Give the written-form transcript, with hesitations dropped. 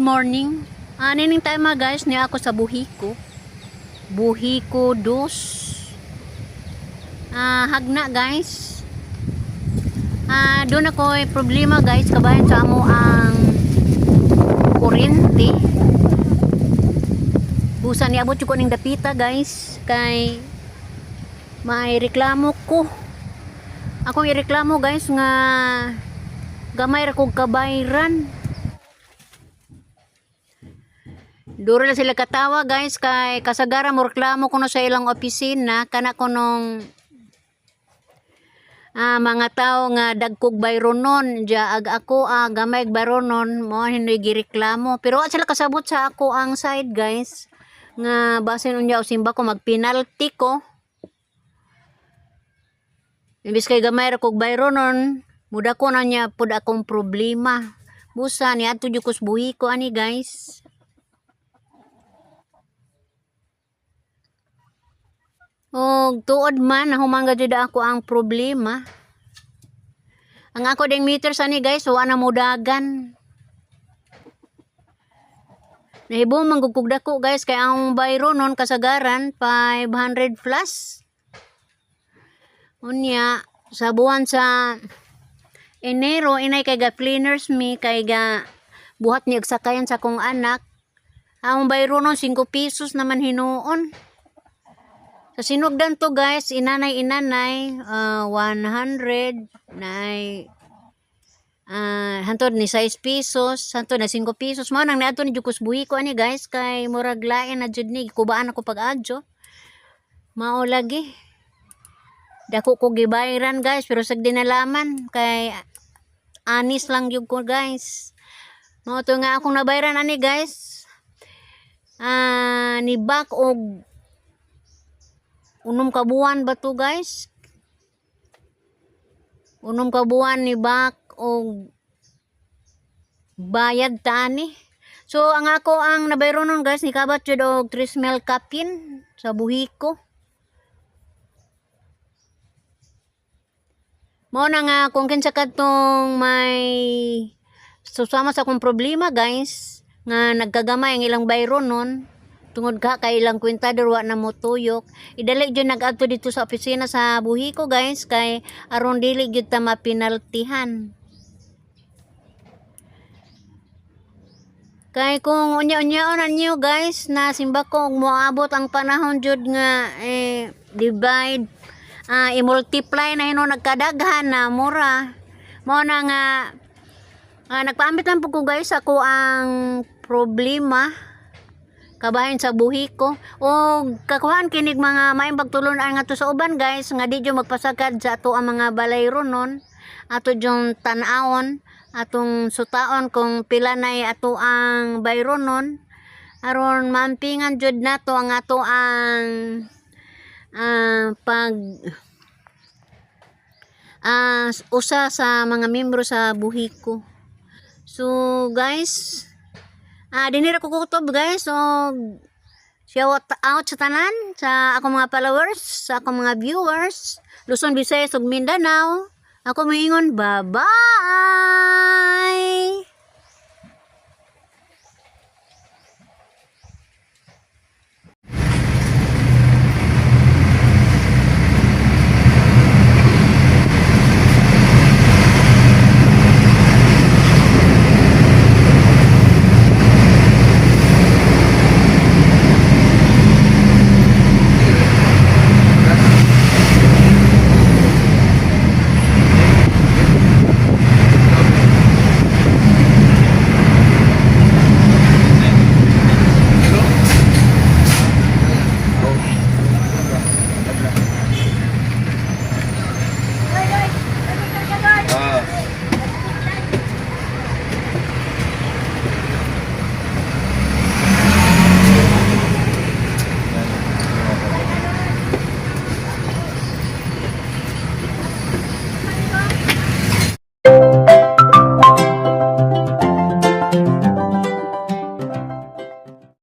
Morning. Nining time, mga guys, niya ako sa Buhiko. Buhiko dos. Hagna, guys. Doon ako ay problema, guys, kabahin sa amo ang kuryente. Busa niabot ko ning dapita, guys, kay may reklamo ko. Akong ireklamo, guys, nga gamay ra kog kabayran. Duro na sila katawa, guys, kay kasagara mo reklamo kuno sa ilang opisina kana kunong mga tao nga dagkog bayronon diya ag ako gamay bayronon mo hinoy gireklamo, pero wa sila kasabot sa ako ang side, guys, nga basin unya o simba ko magpenalty ko imbis kay gamay ra kog bayronon, muda ko na niya pud akong problema. Busa ni adto jud ko sa Buhiko ani, guys. Og tuod man nahuman jud ako ang problema. Ang ako ding meters ani, guys, wa na mudagan. Nahibong man gud kog dako, guys, kay ang bayro nun kasagaran 500 plus. Unya sa buwan sa Enero inay kay ga cleaners mi kay ga buhat ni og sakayan sa akong anak. Ang bayro nun 5 pesos naman hinuon. Sa sinugdan to, guys, inanay-inanay, 100, nay, hantod ni 6 pesos, hantod na 5 pesos. Mao nang niadto ni jud buhi ko ani, guys, kay murag lain na jud ni, kubaan ako pag-adyo. Mao lagi. Dako ko gibayran, guys, pero sag dinalaman kay anis lang jud ko, guys. Mao to nga akong nabayran ani, guys. Ni back og 6 ka buwan ba to, guys? 6 ka buwan ni back og bayad tani. So ang ako ang nabayronon, guys, ni kabat jud og 3 mil kapin sa Buhiko. Mao na nga kung kinsa kadtong may susama sa akong problema, guys, nga nagkagamay ang ilang bayronon tungod ka kay ilang kwentador wa na motuyok, idali jud nag-adto dito sa opisina sa Buhiko, guys, kay aron dili gyud ta mapinaltihan. Kay kung unya-unyaon ninyo, guys, na simba ko og moabot ang panahon jud nga divide, i-multiply na hinuon nagkadaghan na mura. Mao na nga nagpaambit lang po ko, guys, ako ang problema kabahin sa buhi ko o kakuhaan kinig mga maayong pagtulon-an ngadto sa uban, guys, nga di jud magpasagad sa ato ang mga balayronon. Ato jung tan-awon, atong sutaon kung pila nay ato ang bayronon aron maampingan jud nato ang ato ang pag usa sa mga membro sa Buhiko. So guys, dinhi ra ko kutob, guys. So shout out sa tanan sa akong mga followers, sa akong mga viewers, Luzon, Visayas ug Mindanao. Ako moingon, bye-bye.